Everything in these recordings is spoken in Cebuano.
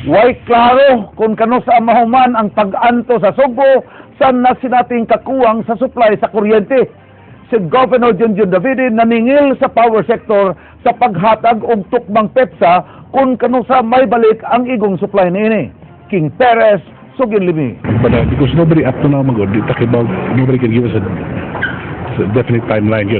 Way klaro kung kanusa mahuman ang pag-anto sa Sugbo sa nasinating kakuwang sa supply sa kuryente. Si Governor Junjun Davide naningil sa power sector sa paghatag og tukmang petsa kung kanusa may balik ang igong supply niini. King Perez, Sugin Limi. But because nobody up to now, magod, di takibaw, nobody can give us a definite timeline.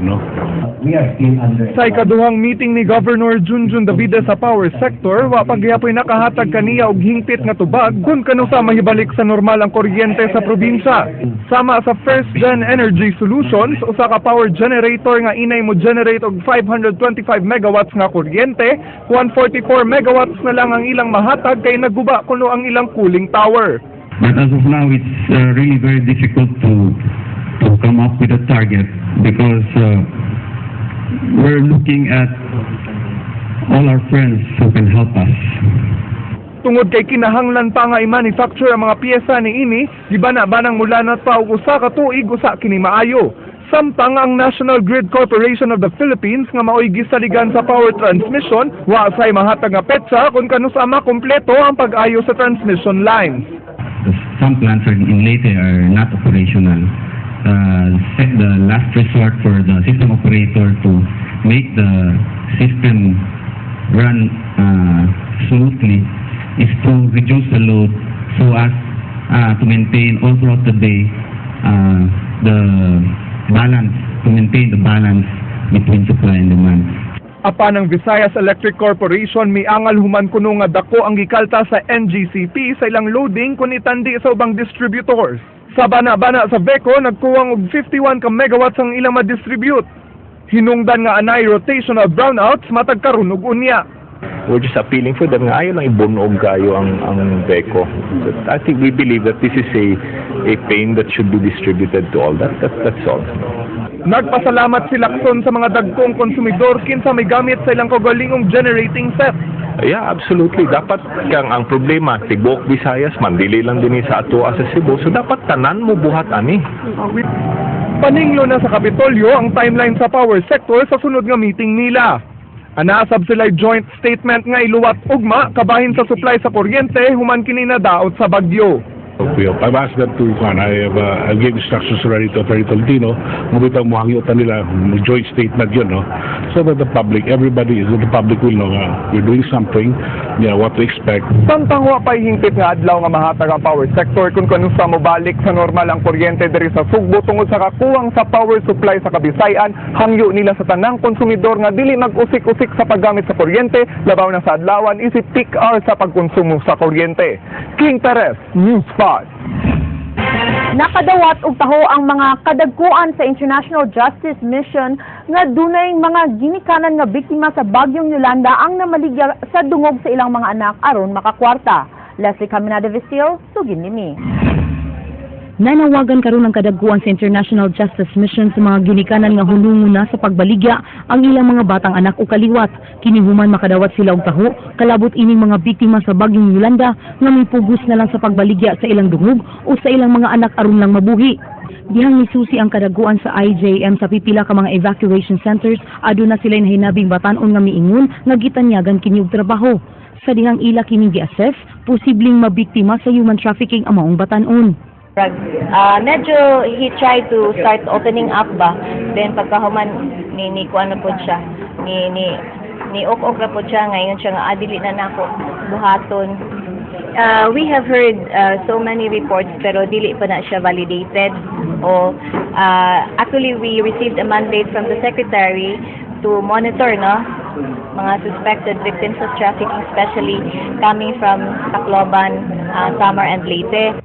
We are still under Sa ikaduhang meeting ni Governor Junjun Davide sa power sector, wa pa gihapoy nakahatag kaniya og hingpit nga tubag kung kanusa mahibalik sa normal ang kuryente sa probinsya. Sama sa First Gen Energy Solutions, usa ka power generator nga inay mo generate og 525 megawatts nga kuryente, 144 megawatts na lang ang ilang mahatag kay naguba kuno ang ilang cooling tower. But as of now, it's really very difficult to come up with a target because we're looking at all our friends who can help us. Tungod kay kinahanglan pa nga i-manufacture ang mga piyesa ni ini, gibana-banang mulanat pa og usa ka tuig usa kini maayo. Samtang ang National Grid Corporation of the Philippines nga maoy gisaligan sa power transmission, wa say mahatag nga petsa kung kanusa makumpleto ang pag-ayo sa transmission lines. Some plants are in Leyte are not operational. The last resort for the system operator to make the system run smoothly is to reduce the load so as to maintain all throughout the day the balance, to maintain the balance between supply and demand. Apan ang Visayas Electric Corporation miangal human kuno nga dako ang gikalta sa NGCP sa ilang loading kung itandi sa ubang distributors. Sa bana-bana sa VECO, nagkuwang og 51 ka megawatts ang ilang ma-distribute. Hinungdan nga anay rotational brownouts matag karon ug unya. We're just appealing for them nga ayaw lang ibunog kayo ang VECO. So I think we believe that this is a pain that should be distributed to all. That's all. Nagpasalamat si Lacson sa mga dagkong konsumidor kinsa may gamit sa ilang kaugalingong generating set. Yeah, absolutely. Dapat kang ang problema, tibuok Visayas man, dili lang din sa atoa sa Cebu. So dapat tanan mo buhat ani. Paninglo na sa Kapitolyo ang timeline sa power sector sa sunod nga meeting nila. Anaasab sila joint statement nga iluwat ugma kabahin sa supply sa kuryente human kini nadaot sa bagyo. I've asked them to, I gave instructions already to Attorney Tolentino, mabitaw mo hangyotan nila, joint statement yun, no? So that the public, everybody, the public will know nga we're doing something, what to expect. Samtang wa pa'y hingpit nga adlaw nga mahatag ang power sector kung kanusa mobalik sa normal ang kuryente diri sa Sugbo tungod sa kakuwang sa power supply sa Kabisayan, hangyo nila sa tanang konsumidor nga dili mag-usik-usik sa paggamit sa kuryente, labaw na sa adlawan isip peak hour sa pagkonsumo sa kuryente. King Perez, News 5. Nakadawat og taho ang mga kadagkuan sa International Justice Mission nga dunay mga ginikanan nga biktima sa bagyong Yolanda ang namaligya sa dungog sa ilang mga anak aron makakwarta. Leslie Caminada Visil, Sugin Limi. Nanawagan karon ang kadagkuan sa International Justice Mission sa mga ginikanan nga hulungon na sa pagbaligya ang ilang mga batang anak o kaliwat. Kini human makadawat sila og taho kalabot ining mga biktima sa bagyong Yolanda nga may pugos na lang sa pagbaligya sa ilang dungog o sa ilang mga anak aron lang mabuhi. Dihang misusi ang kadaguan sa IJM sa pipila ka mga evacuation centers, aduna sila nahinabing batan-on nga miingon nga gitanyagan kini og trabaho. Sa dihang ila kining gi-assess, posibleng mabiktima sa human trafficking ang maong batan-on. Medyo he tried to start opening up ba. Then pagkahuman ni kuan na pod siya. Ni ok-ok ra pod siya ngayon siya nga ah, dili na nako buhaton. We have heard so many reports pero dili pa na siya validated o actually we received a mandate from the secretary to monitor, no, mga suspected victims of trafficking, especially coming from Tacloban, Samar and Leyte.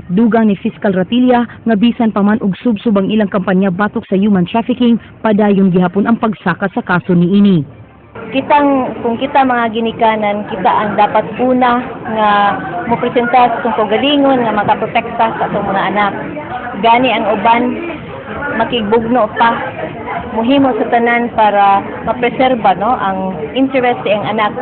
Dugang ni Fiscal Ratilla nga bisan pa man og subsob ang ilang kampanya batok sa human trafficking, padayon gihapon ang pagsaka sa kaso niini. Kitang kung kita mga ginikanan, kita ang dapat una nga mopresenta sa atong kaugalingon nga makaprotekta sa atong mga anak. Gani ang uban makigbugno pa, muhimo sa tanan para mapreserba, no, ang interest sa iyang anak.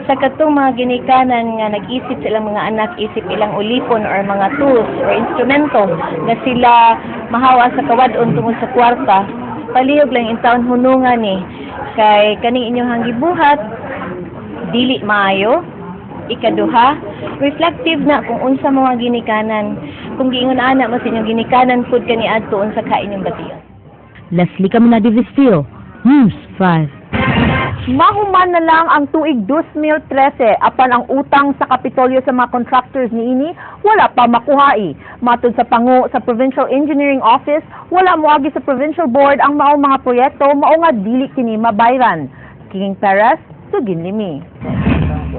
Sa katong mga ginikanan nga nag-isip sa ilang mga anak isip ilang ulipon or mga tools or instrumento nga sila mahawa sa kawad-on tungod sa kwarta, palihog lang intawon hunungan ni kay kaning inyong gibuhat dili maayo. Ikaduha, reflective na kung unsa mo nga ginikanan. Kung giingon ana mo sa inyong ginikanan pud kaniadto unsa ka inyong bation. Leslie Caminada Vistil, News 5. Mahuman na lang ang tuig 2013 apan ang utang sa Kapitolyo sa mga contractors niini wala pa makuhai. Matod sa pangu sa Provincial Engineering Office, wala moagi sa Provincial Board ang maong mga proyekto, mao nga dili kini mabayran. King Perez, Suginlimi.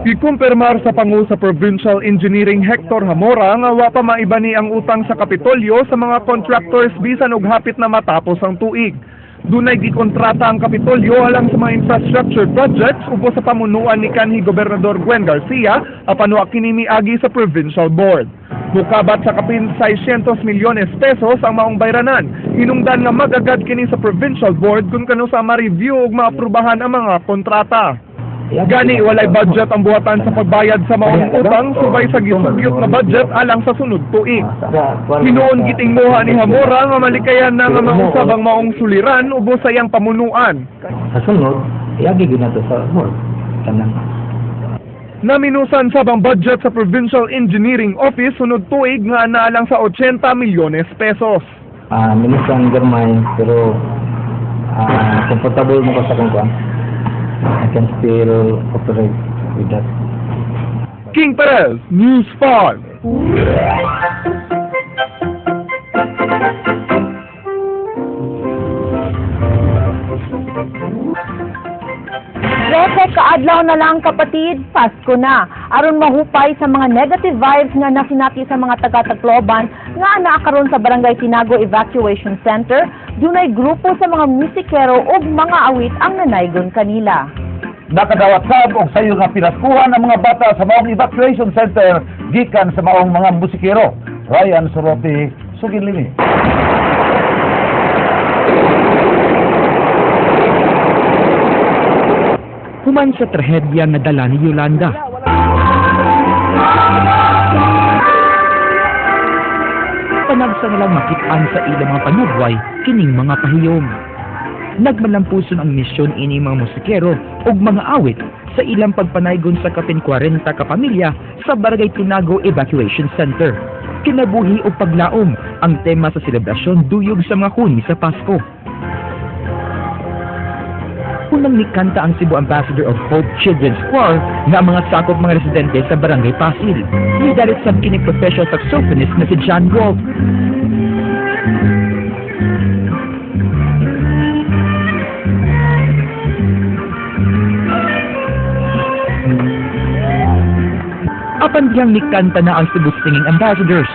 Gikumpirmar sa pangu sa Provincial Engineering Hector Hamora nga wa pa maibani ang utang sa Kapitolyo sa mga contractors bisan og hapit na matapos ang tuig. Dunay gikontrata ang Kapitolyo alang sa mga infrastructure projects ubos sa pamunuan ni kanhi Gobernador Gwen Garcia apan wa kini miagi sa Provincial Board. Mukabat sa kapin 600 milyones pesos ang maong bayranan. Hinungdan nga magagad kini sa Provincial Board kung kano sa ma-review ug maaprubahan ang mga kontrata. Gani walay budget ang buhatan sa pagbayad sa maong utang subay sa gisugyot na budget alang sa sunod tuig. Hinuon gitingmuha ni Hamora nga malikayan na nga mausab ang maong suliran ubos sa iyang pamunuan. Sa sunod, iagi gyud nato sa board. Kanang Naminusan sab ang budget sa Provincial Engineering Office sunod tuig nga naalang sa 80 milyones pesos. Minusan gamay pero comfortable mo ko sa kung kuan. I can still operate with that. King Perez, News 5. 13 kaadlaw na lang kapatid, Pasko na. Aron mahupay sa mga negative vibes nga nasinati sa mga taga-Tacloban nga anaa karon sa Barangay Tinago Evacuation Center, dunay grupo sa mga musikero ug mga awit ang nanaygon kanila. Nakadawat sab og sayo nga pinaskuhan ang mga bata sa maong evacuation center gikan sa maong mga musikero. Ryan Sorote, Suginlimi. Human sa trahedya nga dala ni Yolanda. Panagsa na lang makit-an sa ilang mga panubway kining mga pahiyom. Nagmalampuson ang misyon ini mga musikero ug mga awit sa ilang pagpanaygon sa kapin 40 ka pamilya sa Barangay Tinago Evacuation Center. Kinabuhi o paglaom ang tema sa selebrasyon duyog sa mga huni sa Pasko. Unang nikanta ang Cebu Ambassador of Hope Children's Choir nga mga sakop mga residente sa Barangay Pasil. Nidalit sa kini professional saxophonist na si John Wolf. Apan diyang nikanta na ang Cebu Singing Ambassadors.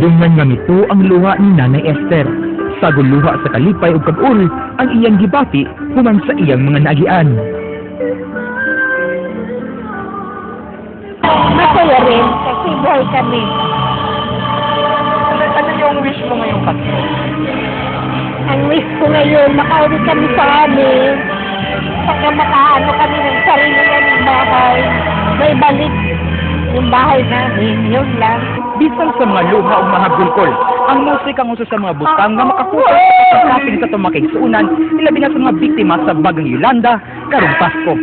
Dungan nga mito ang luha ni Nanay Esther. Sagol luha sa kalipay ug kag-ul ang iyang gibati human sa iyang mga naagian. Masaya rin kasi buhay kami. Ano yung wish mo ngayong Pasko? Ang wish ko ngayon, makauwi kami sa amin. Saka makaano kami ng sarili naming bahay. May balik yung bahay namin, yun lang. Bisan sa mga luha o mga gulkol, ang musika ang uso sa mga butang nga makakuha sa pagkapin sa tumakigsuunan, ilabi na sa mga biktima sa Bagyong Yolanda karong Pasko.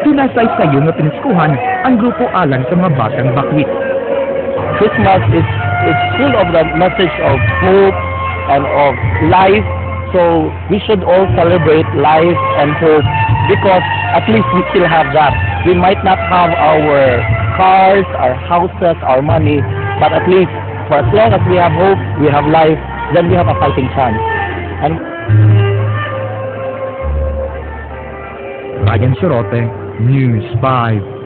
Dunasay sayo nga pinaskuhan ang grupo alang sa mga batang bakwit. Christmas is full of the message of hope and of life. So we should all celebrate life and hope because at least we still have that. We might not have our cars, our houses, our money, but at least for as long as we have hope, we have life, then we have a fighting chance. And Ryan Sorote, News 5.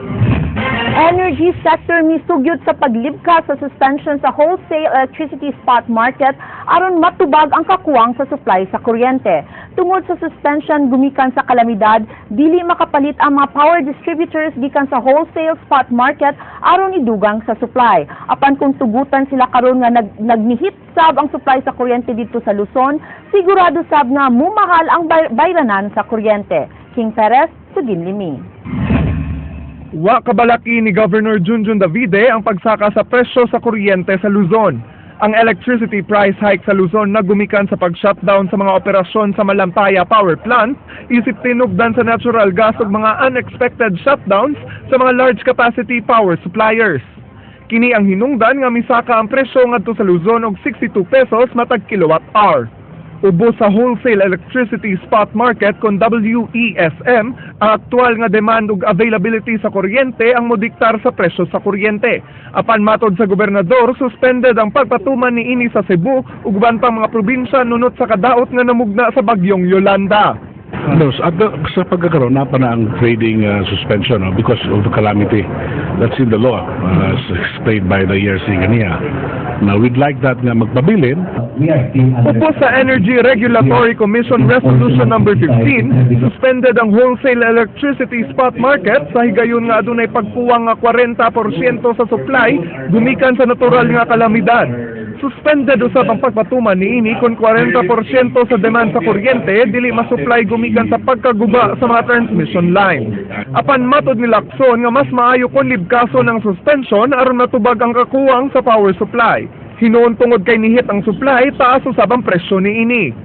Energy sector misugyot sa paglibka sa suspension sa wholesale electricity spot market aron matubag ang kakuwang sa supply sa kuryente. Tungod sa suspension gumikan sa kalamidad, dili makapalit ang mga power distributors gikan sa wholesale spot market aron idugang sa supply. Apan kung tugutan sila karon nga nagnihit sab ang supply sa kuryente dito sa Luzon, sigurado sab nga mumahal ang bayranan sa kuryente. King Perez, Suginlimi. Wa kabalaki ni Governor Junjun Davide ang pagsaka sa presyo sa kuryente sa Luzon. Ang electricity price hike sa Luzon nagumikan sa pag-shutdown sa mga operasyon sa Malampaya Power Plant, isip tinugdan sa natural gas ug mga unexpected shutdowns sa mga large capacity power suppliers. Kini ang hinungdan nga misaka ang presyo ngadto sa Luzon og 62 pesos matag kilowatt hour. Ubos sa Wholesale Electricity Spot Market kon WESM, ang aktual nga demand ug availability sa kuryente ang modiktar sa presyo sa kuryente. Apan matod sa gobernador, suspended ang pagpatuman niini sa Cebu ug uban pang mga probinsya nunot sa kadaot nga namugna sa bagyong Yolanda. No, sa pagkakaroon na pa na ang trading suspension, no, because of the calamity. That's in the law, as explained by the ERC kaniya. Now, we'd like that nga magpabilin. Ubos sa Energy Regulatory Commission Resolution Number 15, suspended ang wholesale electricity spot market sa higayon nga adunay pagpuwang nga 40% sa supply gumikan sa natural nga kalamidad. Suspended usab ang pagpatuman niini kung 40% sa demand sa kuryente dili masupply gumikan sa pagkaguba sa mga transmission line. Apan matod ni Lacson nga mas maayo kon libkason ang suspension aron matubag ang kakuwang sa power supply. Hinuon tungod kay nihit ang supply, taas usab ang presyo niini.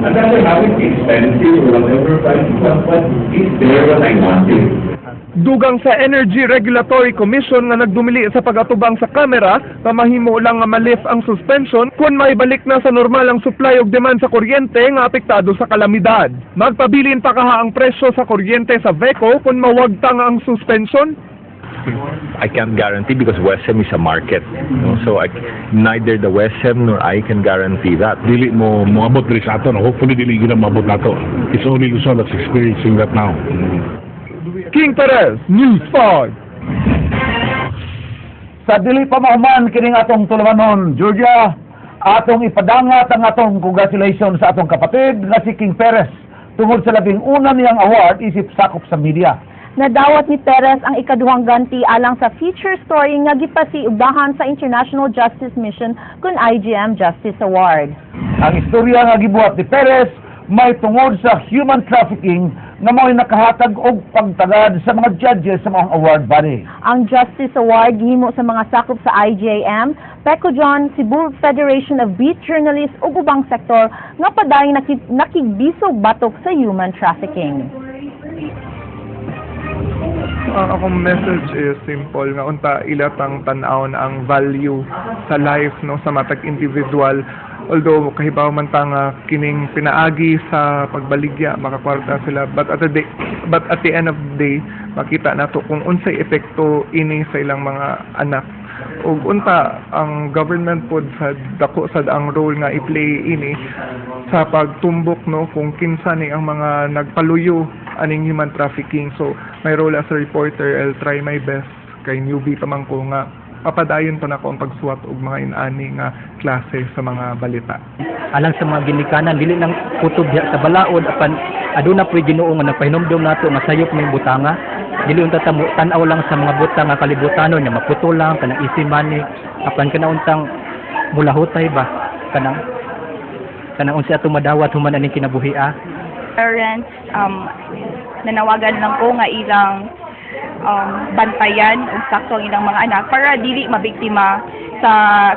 I'd rather have it expensive or whatever price, but it's there what I wanted. Dugang sa Energy Regulatory Commission nga nagdumili sa pag-atubang sa kamera, pamahimo lang nga malift ang suspension kung maibalik na sa normal ang supply ug demand sa kuryente nga apektado sa kalamidad. Magpabilin pa kaha ang presyo sa kuryente sa VECO kung mawagtang ang suspension? I can't guarantee because WESM is a market. No? So neither the WESM nor I can guarantee that. Dili mo moabot diri sa ato, no? Hopefully dili gyud na moabot nato. It's only Luzon that's experiencing that now. King Perez, News 5. Sa dili pa mahuman kining atong tulumanon, Georgia, atong ipadangat ang atong congratulations sa atong kapatid nga si King Perez tungod sa 11 niyang award isip sakop sa media. Nadawat ni Perez ang ikaduhang ganti alang sa feature story nga gipasiubahan sa International Justice Mission kun IJM Justice Award. Ang istorya nga gibuhat ni Perez may tungod sa human trafficking nga mao'y nakahatag og pagtagad sa mga judges sa mga award body. Ang Justice Award gihimo sa mga sakop sa IJM, PECOJON, Cebu Federation of Beat Journalists ug ubang sektor nga padayon nakigbisog batok sa human trafficking. Ang akong message is simple nga unta ilatang tan-awon ang value sa life, no, sa matag individual. Although kahibaw man ta nga kining pinaagi sa pagbaligya makakwarta sila, but at the end of the day makita nato kung unsay epekto ini sa ilang mga anak. Ug unta ang government pod sa dako sad ang role nga i-play ini sa pagtumbok, no, kung kinsa ni ang mga nagpaluyo aning human trafficking. So my role as a reporter, I'll try my best kay newbie pa man ko nga papadayon pa nako ang pagsuwat og mga inani nga klase sa mga balita. Alang sa mga ginikanan, dili lang kutob diha sa balaod, apan aduna po'y Ginoo nga nagpahinumdom nato nga sayop may butanga. Dili unta ta tan-aw lang sa mga butang nga kalibutanon nga maputo lang kanang easy money, apan kana untang mulahutay ba, kanang unsa atong madawat human aning kinabuhi ah. Parents, nanawagan lang ko nga ilang bantayan ug sakto ang ilang mga anak para dili mabiktima sa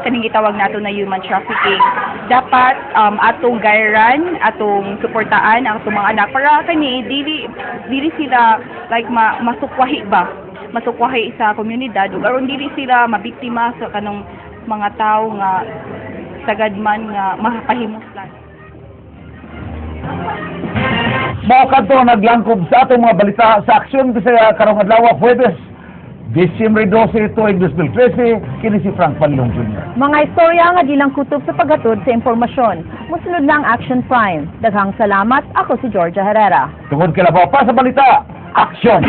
kaning gitawag nato na human trafficking. Dapat atong gayran, atong suportaan ang atong mga anak para kani dili sila like masukwahi ba, masukwahi sa komunidad ug aron dili sila mabiktima sa kanong mga tawo nga sagad man nga mapahimuslan. Mao kadto naglangkob sa atong mga balita sa Aksyon Bisaya karong adlaw, Huwebes, Disyembre 12, tuig 2013. Kini si Frank Panlong Jr. Mga istorya nga di lang kutob sa paghatod sa impormasyon. Musunod lang Action Prime. Daghang salamat. Ako si Georgia Herrera. Tungod kay labaw pa sa balita, Aksyon!